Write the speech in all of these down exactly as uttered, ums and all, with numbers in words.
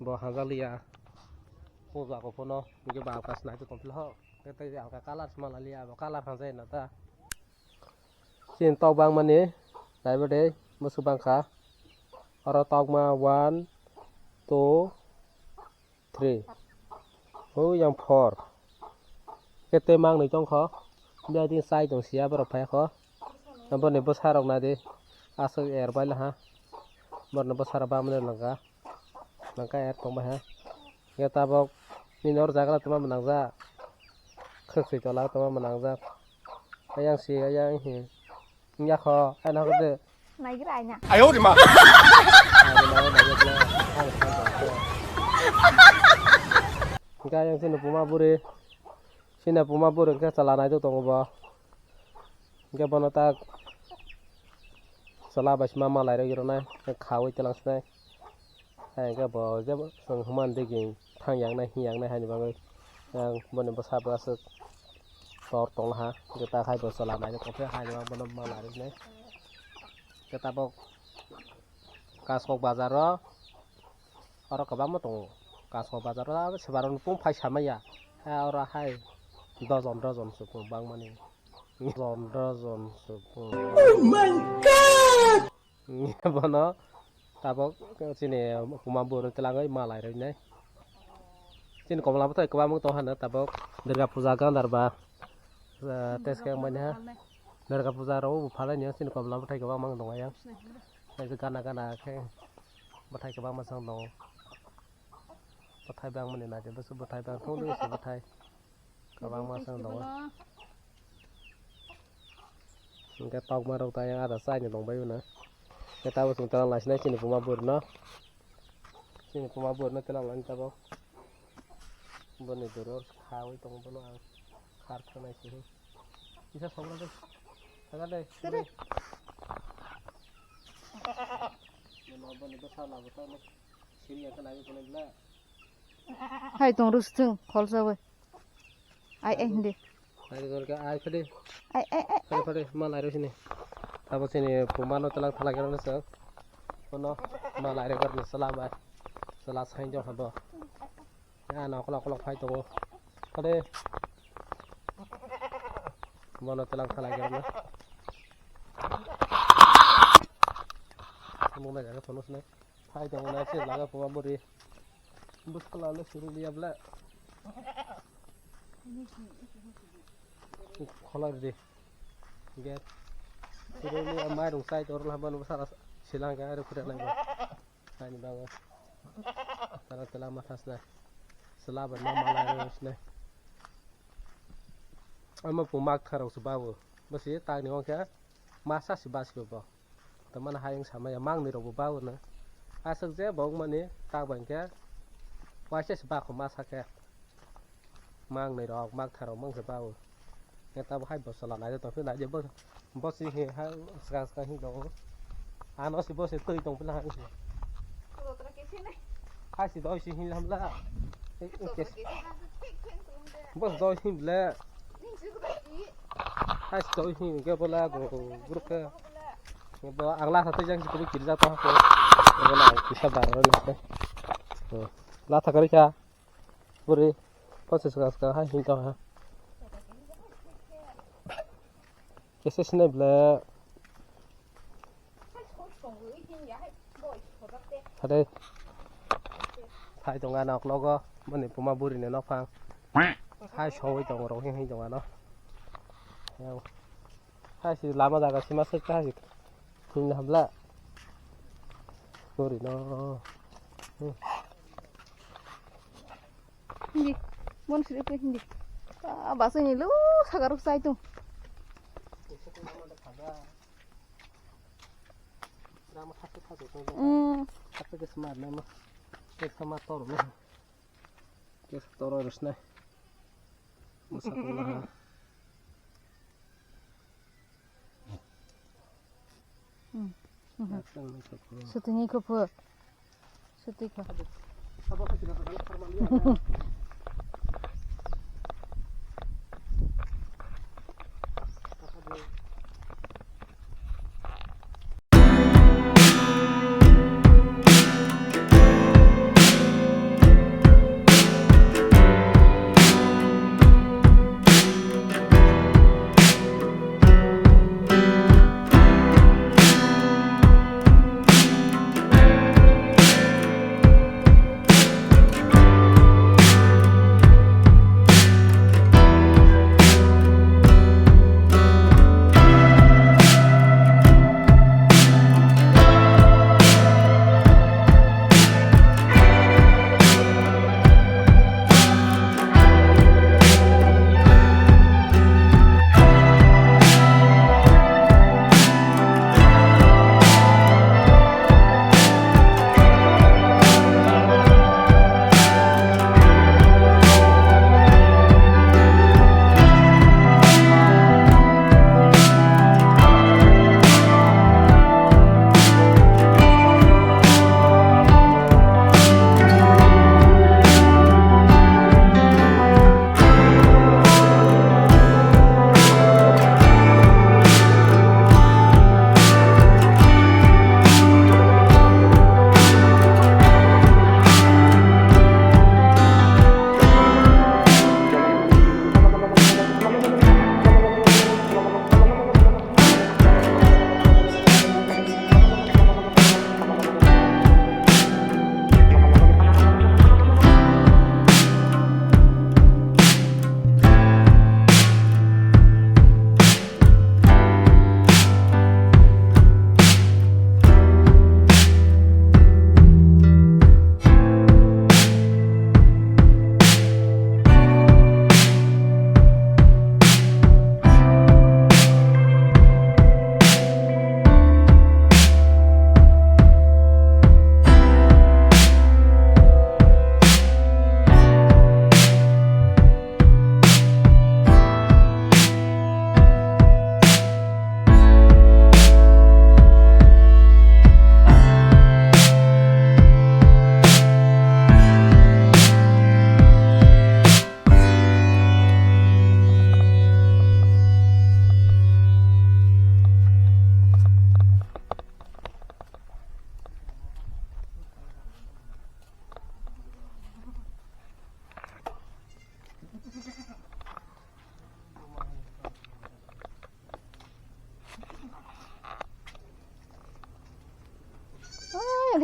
Bo hajaliya. Puja ko phono, hingke ba alka sinai to tongphila ho. Tei alka colour sima laliya, bo colour hajai na ta. Chin tok bang mani, naibe de, musu bangkha. Oro tokma one, two, three. Hu yang four. Kete mang ni tongkho. Dia di sai tong sia borok phai kho. Boni bwsa rok nadi. Aswk er bai laha. Borni bwsa rok bamne langka. Langka er tong bai ha. Ya tabok. Ni nor jagra tuma manang ja. Khwk swi tola tuma manang ja. Ayang si ayang hi. Yakho, ano hwnkhe. Naigra aina. Ayo rima. Hwnkhe ayang chini puma buri, chini puma buri hwnkhe chwla naitwi tongo bo. Hwnkhe bono tak chwla bai sima malai rwgwi rwnai, khaui twlang sinai. Hai hwnkhe bo jebo chwng hwnmani digi thang yaknai, hing yaknai haini bagwi. Yang boni bwsa bo aswk tor tong laha. Hwnkhe ta hai bo chwla naina tongkhe haini bagwi bono ma larinai. Hwnkhe tabok Kaskok bazar o oro kwbangma tongo. Kaskok bazar o abo se baroni pung phai samaya. Ha oro hai dojon dojon se pung bangmani. Dojon dojon se pung. Oh my God! Bono tabok chini puma buru twlangwi malai rwinai. Chini komla bwthai kwbangma tong hano tabok Durga puja gandar ba, ah, teskhe manya Durga puja rw phalai ni chini komla bwthai kwbangma tong yang. Gana gana khe bwthai kwbangma chang tongo. Bwthai bangmani naidi bwswk bwthai bang thung bwswk bwthai. Kwbangma chwng tongo. Hwnkhe tokma rok ta yang ada chaini tongbai uno. Hwnkhe tabuk chwng twlang naisinai chini puma burino. Chini puma burino twlang nani tabuk. Boni doro khaui tongo bono ang khar thang nai sini. Kisa sobra de. Thaga de. Sere. Bono boni bwsa labo ta siri yang khe naiwi tongo bla. Hai tong rwsthwng kholsa bai. Ai, ai, hindi. Ai, dorka, ai, phadi. Ai, ai, ai, Phadi, ai. Phadi, ma lai rw sini. Abo sini puma no talang thala kero nasa. Kono ma lai rw kero nasa la bai. Sala sain jong habo. Ya, no, kolok, kolok, phai tongo. Phadi. Mono talang thala kero na. Mung na jaga phone usne. Phai tongo na se laga puma buri. Bwsala le suru liya ble. Khola di. Get. Suru liya mai rung sai tor la ban bwsala silang ga ro khuda nai. Ani bago. Tara tela mathas na. Sela ba ma mala ro sne. Ama pu mak tharo su babu. Basi tang ni wangkha. Masa si basi bo. Tamani hayung samaya mangnwi rokbo bawo no. Aswk je bo wngmani tak bai khe waisa se bakho masa khe. Mangnwi rok, mak tharok mangse bawo. Khe tabo hai bo chwla naide tongphili naide bo, bo si he ha swkang swkang hin tongo. Ano si bo se twi tongphili hai si. Hai si doi si hin hamla. Bo doi hin le. Hai si doi hin ke bola go group ke. Bo ang la sa twi jang si kiri ja to ha ko. Bola kisa bar ro ni. La tha kari kha. Buri, pose swkang swkang hai hin tong ha. Kese sinai ble. Hade. Hai tong ano oklogo, boni puma buri ni nokphang. Hai soi tong rok hin hin tong ano. Hai si lama jaga sima sik ta hai. Thung na hamla. Sorry no. Hindi. Mon sri pe hindi. Ah, basa ni lu sagaruk sai tu. Hmm. Toro rwsnai. Bwsa tongla ha. Hmm. Sutini khupu. Suti kho.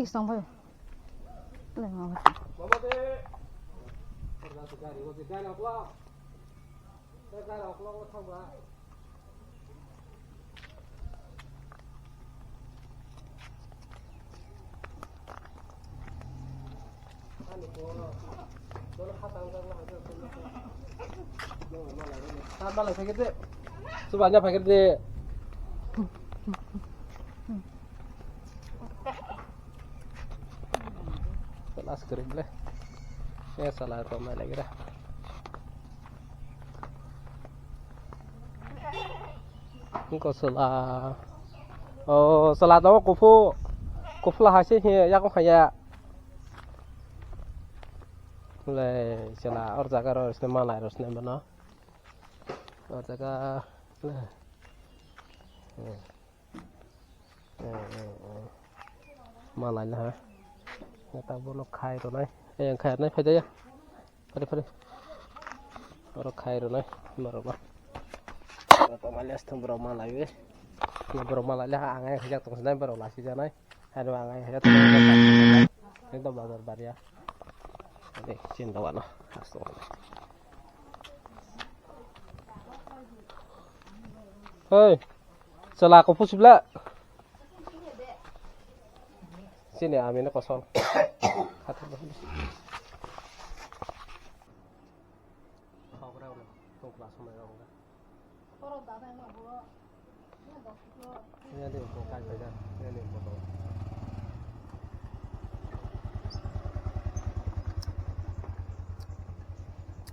Tong bai. Le ma. Chuba nya phai khe de. Last kiri ble. Ya salah to mai lagi dah. Ko sala. Oh, sala to kufu. Kufu la hasi he ya ko khaya. Le sala or jaga ro sne malai ro sne bana. Or jaga. Le. Eh, eh, eh. Malai na ha. Ya ta bono khai ro nai. Eh, khai nai phai ya. Phari, phari. Oro khai rwnai, borok no. Oro tongmani aswk borok ma laiwi. Borok ma laile ang ayang hajak tong sinai, borok lasi janai. Ano ang ayang hajak tong sinai. Ekdom bazar baria. Ani chin dogan no. Hei, chwla kufur sibla. Chini amino kosol.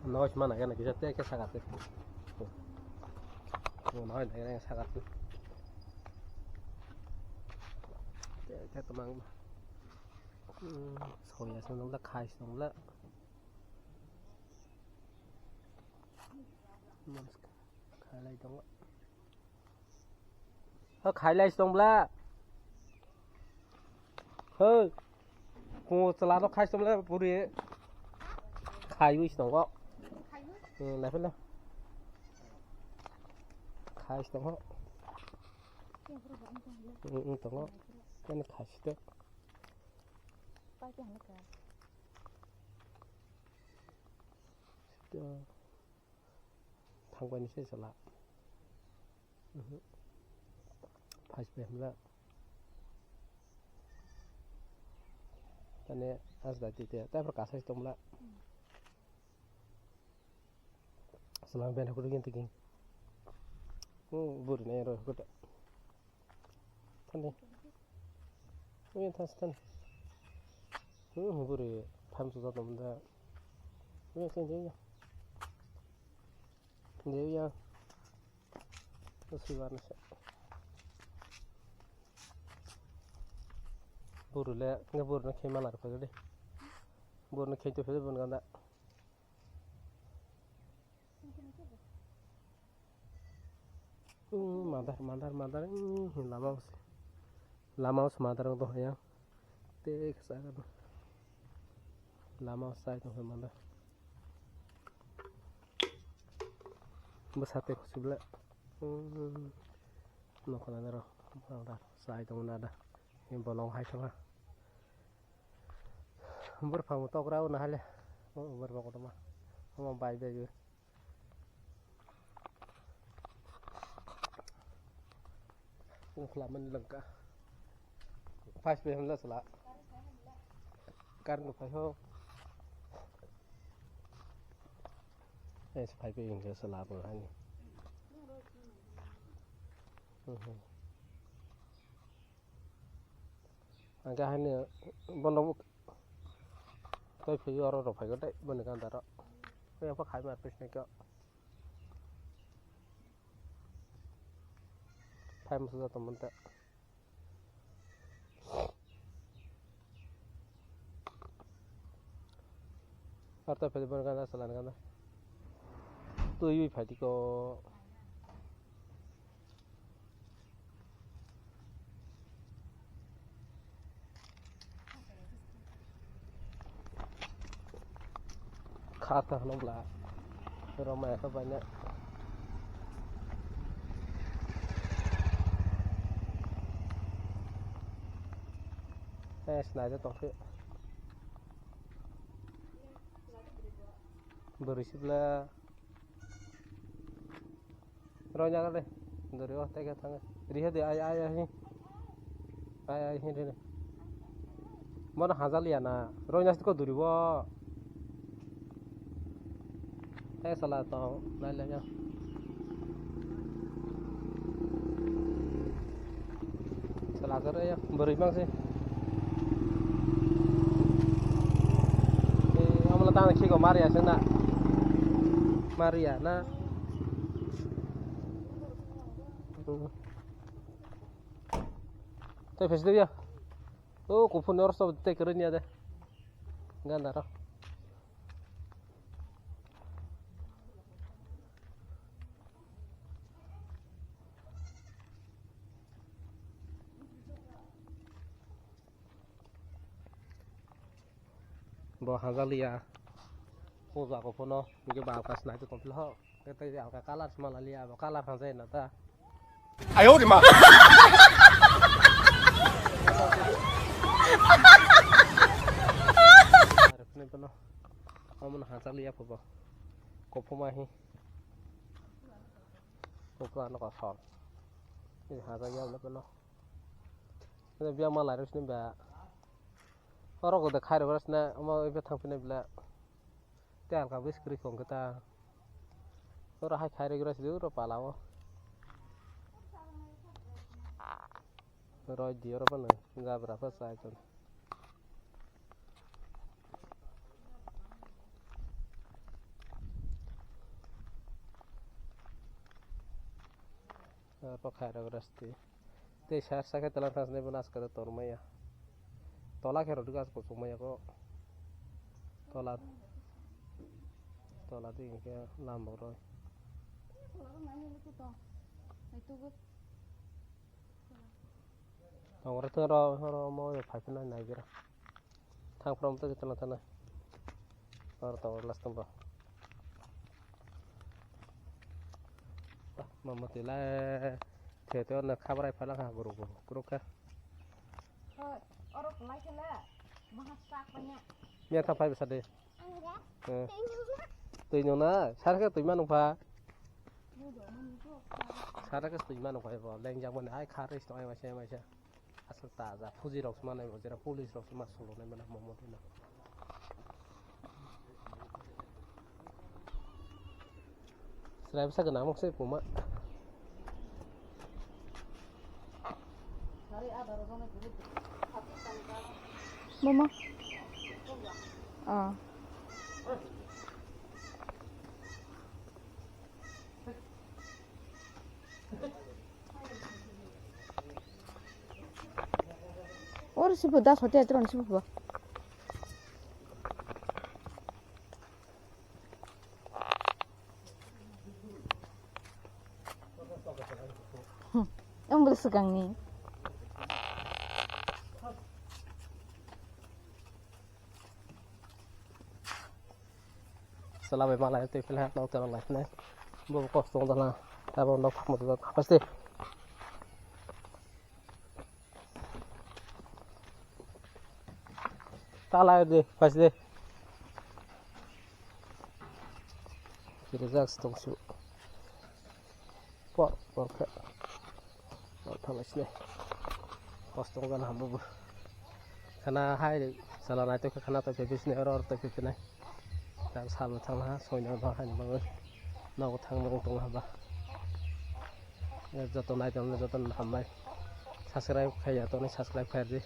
Noise mana gana kisa te ke sagat te. Noise mana gana sagat te. Te te tamang. Hmm, soya song la khai song la. Khailai tongo. Ho khailai tong bla. Ho. Ko chala no khai tong bla puri. Khai wi tongo. Hmm, lai pela. Khai tongo. Hmm, hmm, tongo. Kani khai sto. Sto. Thangbai ni se sala. Mhm. Phai se hwnla. Tani as da tite, ta phar kasai tongla. Sala ben hakuri gin tiki. Hmm, buri ne ro hakuri. Thani. Uyan thas thani. Hmm, buri pham suja tong da. Uyan thani de ya. De ya. Usi bar nasa. Buru le, nge buru no khema lar ko de. Buru no khento phede bun ganda. Hmm, madar, madar, madar, hmm, lama os, lama os madar dong ya. Te kesa kan. Lama os sai dong madar. Bwsa te khusubla. Hmm, nokla daro, madar sai dong nada. Bolong hai thanga. Bwrphang tok rw na hale. O bwrphang kotorma. Omo bai bai. Ukhla man langka. Phai se hwnla sala. Kar no phai ho. Es phai pe hwnla sala bo hani. Mhm. Hingke haino bono tei phi oro rok phai khe tei boni ganda rok. Khe abo khai ma pis nai khe. Phai masa jato manta. Arta phai boni ganda salani ganda. Twi wi phai tiko. Kha ta hwnwi bwla. Rw maya khe baina. Eh, snai de tongkhe. Bwrwi sibla. Roi nang de. Dori o teke thang. Rihe de ai ai ai. Ai ai hin de. Bono hajal ya na. Roi nas ko duri bo. Tei sala tong nai le ya. Sala kare ya bwrwi bang se. Eh, amla tang khiko maria se na. Maria na. Tei phes de ya. O kuphur ni oro sob tei kwrwi ni ya de. Ganda ro. Bo hajaliya. Puja ko phono, hingke ba alka sinai tongpili ho. Tei alka colour sima laliya, abo colour hajai na ta. Ayo de ma. Omono hajaliya phubo. Kophoma hi. Kokla no kosol. Ini hajaliya phubo. Ini biya malai rok sini ba. Oro gode khairok rok sini, omo ibe thangpinai bela. Tei alka bwswk kwrwi kong khe ta. Oro hai khai rwgwra sidi oro pala o. Roi di oro phano jabra pha chai ton. Oro khai rwgwra sidi. Tei sar sakhe tola thang sini bo naskhe tor maya. Tola khe rwdwk aswk kuchuk maya kho. Tola, tola tei hinkhe lama roi. Tongo rw thang rw, rw mo phai phano nai gira. Thang phrom tei tana tana. Oro tongo last tongo. Mama tila. Tete ono khabrai phala kha guru guru guru kha. Hoi, oro kulai khe le. Maha sak panya. Miya tha phai bwsa de. Ang ga. Eh. Twi nung na. Twi nung na. Sar khe twi manu pha. Sar khe twi manu pha bo. Lengjak mani ai kha rest ai waisa waisa. Aswk taja, fuji rok se manai bo, jera police rok se ma solo nai mano, momo twi no. Chwrai bwsa gwnang mokse puma. Momo. Ah. Oro sibo das hotel tron sibo. Hmm. Ang bwswk ang ni. Chwla bai malai twi philha nok chwla lai philai. Bo kosto wng dana. Abo nok phang motho haste. Talai de, phaisi de. Rijak tong su. Por, por khe. Por thang sini. Kosto wng dana bo. Khana hai sala nai to khana to phe bisni oro oro to phe nai. Tang sal thang ha soi no ba hai no ba. Nogo thang no tong ha ba. Joto nai tong joto hambai. Subscribe khai ya to ni subscribe khai di.